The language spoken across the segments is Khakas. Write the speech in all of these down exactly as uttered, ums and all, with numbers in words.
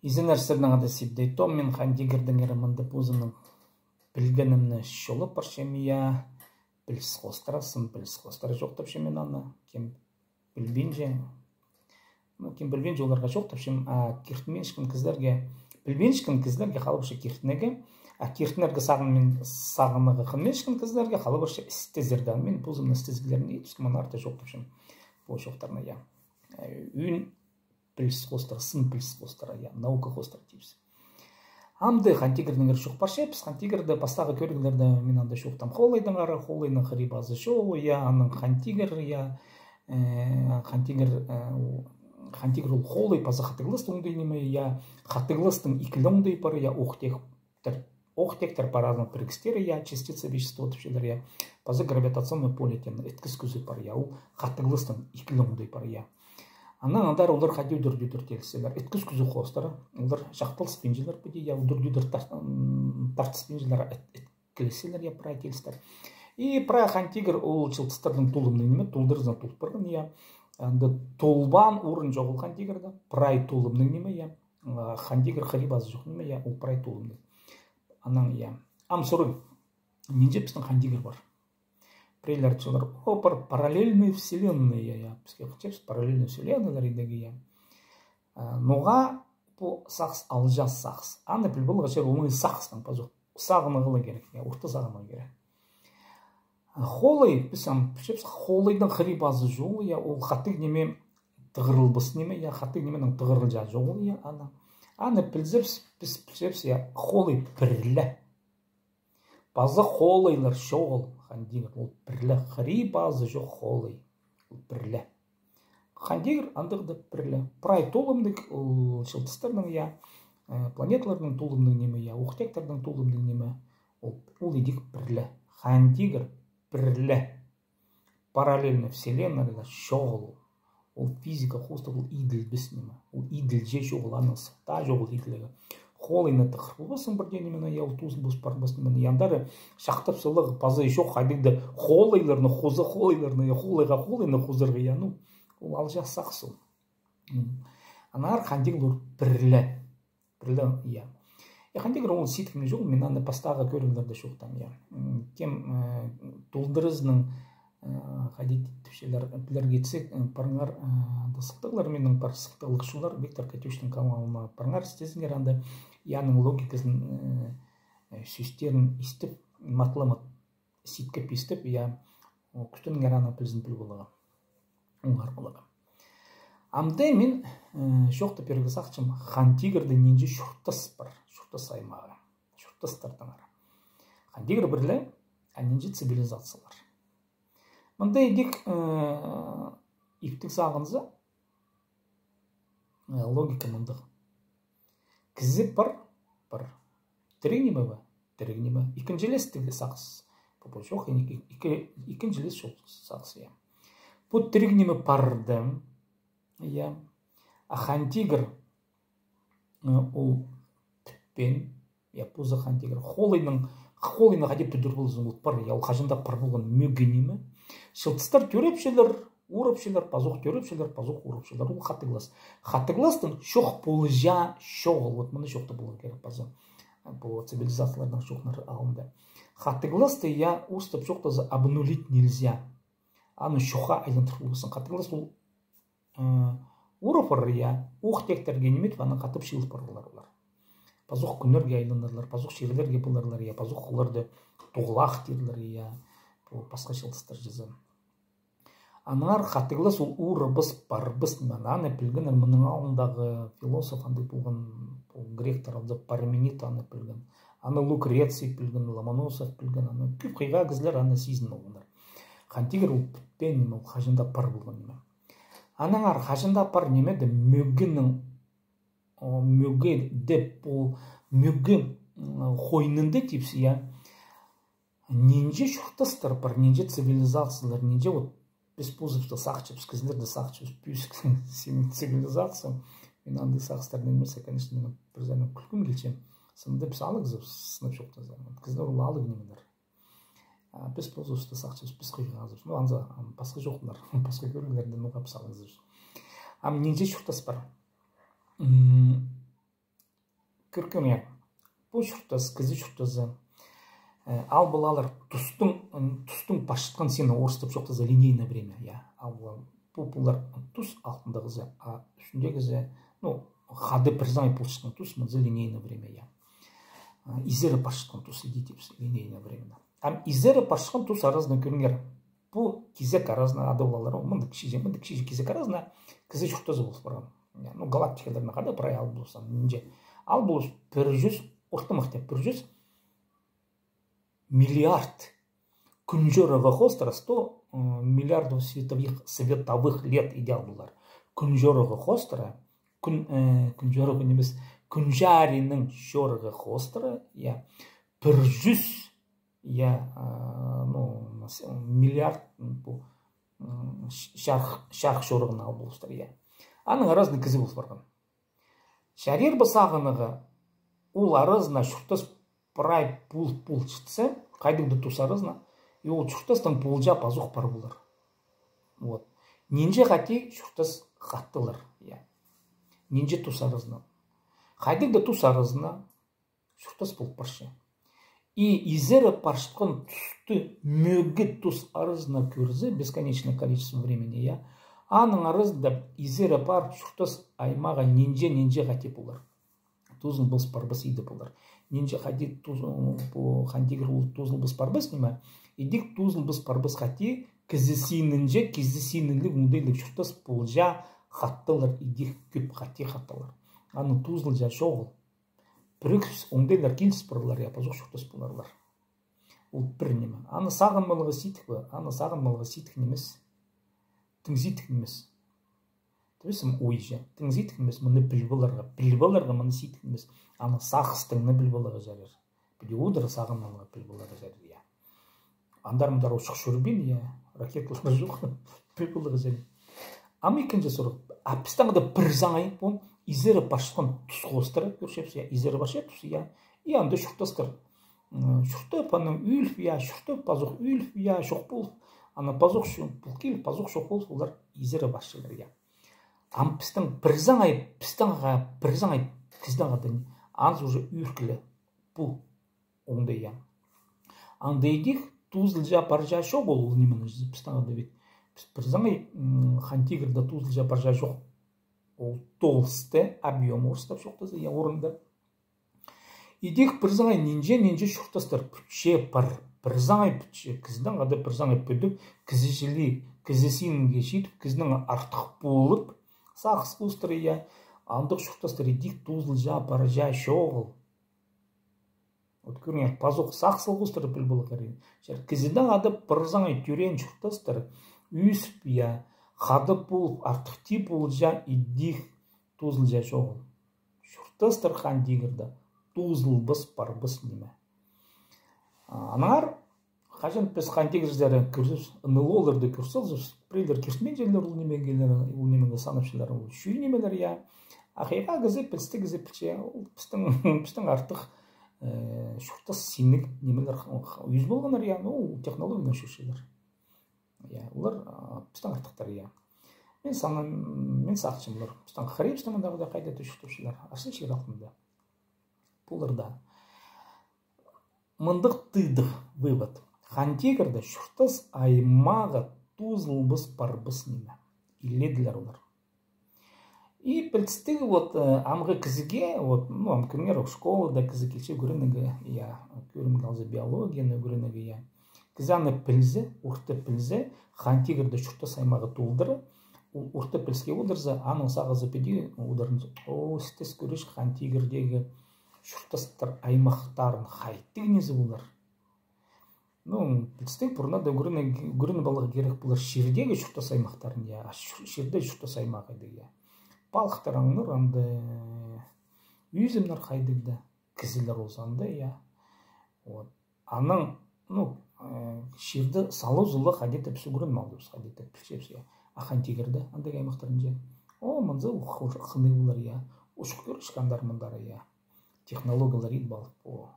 Изеннер, сірернең хада Сибдей Том, мин Хан Тигірдеңер мында позымның пілгенімні чолап парчам, я, піліс хоостыра, сын піліс хоостыра чоохтапчам мин аны. Кем пілбинче, ну, кем пілбинче, оларға чоохтапчам, а киртінминчеткен кізілерге, пілбинчеткен кізілерге халыбысча киртінерге, а киртінерге сағын-, мин сағынарға хынминчеткен кізілерге халыбысча істезерге. Мин позымның істезіглерімні итіп, мин артых чоохтапчам пу чоохтарны, я. Э, ӧӧн піліс хоостыра, сын піліс хоостыра, я, наука хоостыра тіпчебіс. Амды Хан Тигірдеңер чоох парча, піс Хан Тигірді пастағы кӧріглерде мин анда чоохтаам. Холайдаңар, Холайның хыри-пазы чоғыл, я, анаң Хан Тигір, я, э, Хан Тигір, э, у-, Хан Тигір ол Холай паза Хатығластың оңдай ниме, я, Хатығластың ікі ле оңдай пар, я, ох тек тір, ох тектер пар, аның пірігістері, я, частица вещества тіпчелер, я, паза гравитационное поле теен іткіс кӱзі пар, я, ол Хатығластың ікі ле оңдай пар, я. Анаң андар олар хайди удур-тӧдір тиліселер. Іткіс кӱзі хоостыра, олар чахталыспинчалар піди, я, удур-тӧдір тар-, м, тартыспинчалар, іт-, іткілеселер, я, прай тилістер. И прай Хан Тигір ол чылтыстарның толымның ниме, толдыразынаң толып парған, я. Анда толбаан орын чоғыл Хан Тигірде, прай толымның ниме, я. А, Хан Тигір хыри-пазы чох ниме, я, ол прай толымның. Анаң, я. Ам сурығ, нинҷе пістің Хан Тигір пар? Пірелер айтчалар, о, пар параллельные вселенные, я, я. Піске хынчабыс параллельные вселенныйлер идерге, я. А, ноға пу сағыс алҷаас сағыс? Аны піл поларға чарир, оңай сағыстаң пазох сағынарға ла кирек, я, орта сағынарға кирек. А, Холай, піс ам пілчебіс, Холайның хыри-пазы чоғыл, я, ол хатығ ниме, тығырылбас ниме, я, хатығ нименің тығырылҷаң чоғыл, я, аны. Аны пілзебіс, піс пілчебіс, я, Холай пір ле. Паза Холайлар чоғыл, Хан Тигір, ол пір ле, хыри-пазы чох Холай, ол пір ле. Хан Тигір андағ даа пір ле. Прай толымнығ, ол чылтыстарның, я, э, планеталарның толымнығ ниме, я, ох тектернің толымнығ ниме, ол, ол идӧк пір ле. Хан Тигір пір ле. Параллельный вселенныйлар чоғыл. Ол физика хоостыра ол иділбес ниме. Ол иділҷең чоғыл, аның сылтаа чоғыл иділерге. Холайны тығыр полбассың пір дее ниме, я, ол тоозын пос парбас ниме. Андар чахтап саларға паза чох, хайдағ даа Холайларны хоза, Холайларны, я, Холайға Холайны хозарға, я, ну, ол алҷаас сағыс ол. М. Аннаңар Хан Тигір пір ле. Пір ле, я. Э, Хан Тигір ол сидік ниме чоғыл, мин аны пастағы кӧріглерде чоохтаам, я. М, кем, э, толдыразынаң, э, хайди тіпчелер, пілерге итсе, э, парыңар, э, анда сылтағлар минің пар, сылтағлығ чоллар, Виктор Катющтың каналына парыңар, істезіңер анда, я, аның логиказын, э, э, сӧстерін истіп, матап-матап сидік пістеп, я, о, кӱстеніңер аны пілзін піл поларға. Оңар поларға. Амды мин, э, чоохтап пирерге сағынчам Хан Тигірде нинҷе чуртас пар, чуртас аймағы, чуртастардаңар. Хан Тигір пір ле, а нинҷе цивилизациялар. Мында идӧк, э, иптіг сағынза, э, логика мындағ. Кізі пар, пар. Тіріг ниме бе? Тіріг ниме. Ікінҷілестіг сағыс. Пу, пу чох, ікі-, ікі-, ікінҷілес чох сағыс, я. Пу тіріг ниме парды, я. А Хан Тигір, э, ол пітпеен, я, позы Хан Тигір. Холайның, Холайны хайди тӧдір ползың, ол пар, я, ол хаҷан даа пар полған мӧге ниме. Чылтыстар тӧрепчелер, урапчалар, пазох тӧрепчелер, пазох урапчалар. Ол хатығлас. Хатығластың чох полҷаң чоғыл. Вот мыны чоохтап поларға кирек паза. Пу цивилизацияларның чоохтар алнында. Хатығласты, я, орыстап чоохтаза, обнулить нельзя. Аны чохха айландырып полбассың. Хатығлас ол, э, урап парар, я, ох тектерге ниме итіп, аны хатап чыылып парарлар олар. Пазох кӱннерге айланарлар, пазох чирлерге поларлар, я, пазох оларды тоғылах тирлер, я, пу пасха чылтыстар чізе. Аннаңар хатығлас ол урабас, парбас ниме. Аны пілгеннер, мының алнындағы философ андағ полған, ол гректер алза, Парменид аны пілген. Аны Лукреций пілген, Ломоносов пілген, аны кӧп хыйға кізілер аны сизін алғаннар. Хан Тигір ол пітпеен ниме, ол хаҷан даа пар полған ниме. Аннаңар хаҷан даа пар ниме дее мӧгенің, о, мӧге дее пу, мӧге, м, хойнында тіпче, я. Нинҷе чуртастар пар, нинҷе цивилизациялар, нинҷе вот піс позыбысты сағынчабыс, кізілерді сағынчабыс, пӧзік син цивилизация. Мин андағ сағыстарны нимес, конечно, мин пір саринаң кӱлкім килче. Сынында піс алығзыбыс, сынап чоохтаза. Кізілер ол алығ нимелер. А піс позыбысты сағынчабыс, піс хыйғазыбыс. Ну, анзы, ам, пасха чоохтар, пасха кӧріглерде, ну, піс алығзыбыс. Ам нинҷе чуртас пар. М, Кӧргеннер, пу чуртас, кізі чуртазы, э, ал полар тустың, м, тустың парчатхан сині, орыстап чоохтаза, линейное время, я. Ал полар, пу, пулар тус алтындағызы, а ӱстӱндегізі, ну, хада пір саңай полчатхан тус, мынзы линейное время, я. А, изері парчатхан тус, иди тіпчебіс, линейное время. Ам изері парчатхан тус аразына кӧріңер. Пу кизек аразына, ада полар, мындағ чиҷек, мындағ чиҷек кизек аразына кізі чуртазы полыс парған. Я, ну, галактикаларны хада прай ал полыс, нинҷе. Ал полыс пір чӱс, ортымахта пір чӱс миллиард кӱн чорығы хоостыра, сто, э, миллиардов световых, световых лет иди ал полар. Кӱн чорығы хоостыра, кӱн, э, кӱн чорығы нимес, кӱн чарының чорығы хоостыра, я, пір чӱс, я, а, ну, миллиард, м, пу, м, чарых, чарых чорығын ал полыстыр, я. Аның аразында кізі полыс парған. Чарир ба сағынарға, ол аразына чуртас прай пол, полчатса, хайдағ-да тус аразына, и ол чуртастаң полҷаң пазох пар полар. Вот. Нинҷе хати чуртас хаттылар, я. Нинҷе тус аразына. Хайдағ-да тус аразына чуртас пол парча. И изері парчатхан тусты мӧге тус аразына кӧрзе, бесконечное количество времени, я, аның аразында изері парып чуртас аймағы нинҷе, нинҷе хати полар. Тузылбас парбас иди полар. Нинҷе хати туз-, пу Хан Тигір ол тузылбас парбас ниме, идӧк тузылбас парбас хати кізі синінҷе, кізі синінҷе оңдайлығ чуртас полҷаң хаттылар, идӧк кӧп хати хаттылар. Аны тузылҷаң чоғыл. Пірігіс оңдайлар киліс парарлар, я, пазох чуртас поларлар. Ол пір ниме. Аны сағынмалығы сидік пе? Аны сағынмалығы сидік нимес. Тың сидік нимес. Тібісім ойҷа. Тың сидік нимес. Мыны піл поларға. Піл поларға мыны сидік нимес. Аны сағыстаң на піл поларға чарир. Піди одыр сағынмаларға, піл поларға чарир, я. Андар-мындар учух чӧрбин, я, ракеталар чох, піл поларға чарир. Ам ікінҷі сурығ. А пістің анда пір саңай, пон, изері парчатхан тус хоостыра кӧрчебіс, я, изері парча тус, я. И анда чуртастар, м, чуртап, анаң ӧліп, я, чуртап, пазох ӧліп, я, чох полып, анаң пазох чох пол киліп, пазох чох полып, олар изері парчалар, я. Ам пістің пір саңай, пістің ға-, пір саңай, кізінің ада, анзы уже ӧркілі. Пу оңдай, я. Анда идӧк тузылҷаң парҷаң чоғыл, ол ниме, пістің ада ведь. Піс пір саңай, м, Хан Тигірде тузылҷаң парҷаң чох. Ол толстый, объём орыстап чоохтаза, я, орында. Идӧк пір саңай нинҷе, нинҷе чуртастар пӱтче пар, пір саңай пӱтче, кізінің ада пір саңай пӱдіп, кізі чіли, кізі синінге читіп, кізінің артых полып, сағыс хоостыра, я, андағ чуртастар идӧк тузылҷаң парҷаң чоғыл. Вот кӧріңер, пазох сағыс хоостыра піл поларға кирек. Чар, кізінің ада пір саңай тӧреен чуртастар ӧсіп, я, хада полып, артых тип полҷаң, идӧк тузылҷаң чоғыл. Чуртастар Хан Тигірде тузылбас парбас ниме. А, аннаңар хаҷан піс Хан Тигірзер кӧрзебіс, НЛО-ларды кӧр салзабыс, піреелер киртінминчелер ол нимеге, ол нимеге санапчалар, ол чӱӱ нимелер, я. Ахирға кізі пілісті, кізі пілче, ол пістің, пістің артых, э, чуртас синніг нимелер х-, х-, ӧс полғаннар, я, ну, технологияны чӧрчелер. Я, олар, а, пістің артыхтар, я. Мин сағын-, мин сағынчам, олар пістің хырыбыстаң мында хайда-да чуртапчалар, арса чир алтында. Пуларда. Мындағ тыдығ вывод. Хан Тигірде чуртас аймағы тузылбас парбас ниме. Илееділер олар. И пілдістіг, вот, э, амғы кізіге, вот, ну, ам кӧріңер, школада кізі килче ӱгренерге, я, кӧрімге алза биологияны ӱгренерге, я. Кізі аны пілзе, орта пілзе, Хан Тигірде чуртас аймағы толдыра, ол орта піліске одырза, аның сағызы піди одырза, о, істес кӧрче Хан Тигірдегі чуртастар аймахтарын хайдағ ниме полар. Ну, пілдістіг, пурнада ӱгреніп, ӱгреніп аларға кирек полар чирдегі чуртас аймахтарын, я, а чир-, чирде чуртас аймағы хайдағ, я. Палыхтар аңнар, анда ӧзімнер хайдағ-да, кізілер ол санда, я. Вот. Анаң, ну, э, чирді салызы ла хайди-да піс ӱгреніп алдыбыс, хайди-да пілчебіс, я. А Хан Тигірде андағ аймахтарында. О, мынзы ху-, хынығ полар, я. Учух кӧрче андар-мындар, я. Технологиялар идіп алып, о.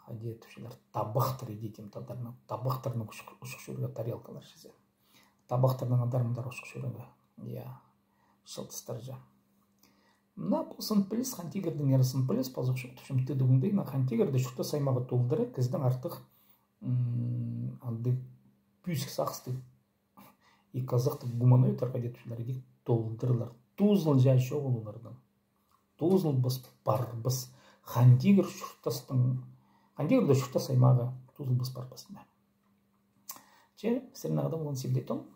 Хайди тіпчелер, табахтар, иди тим тадарнаң. Табахтарнаң учух, учух чӧрерге, тарелкалар чізе. Табахтарнаң андар-мындар учух чӧрерге. Я. Чылтыстарҷа. Мына пу сын піліс, Хан Тигірдеңер сын піліс, пазох чоохтапчам тыдыгыңдай, на Хан Тигірде чуртас аймағы толдыра кізідең артых, м, андағ пӧзік сағыстығ и казахтығ гуманоидтар, хайди тіпчелер, идӧк толдырлар. Тоозылҷаң чоғыл оларның. Тоозылбас парбас. Хан Тигір чуртастың, Хан Тигірде чуртас аймағы тоозылбас парбас, на. Че, сірернең хада полған Сибдей Том.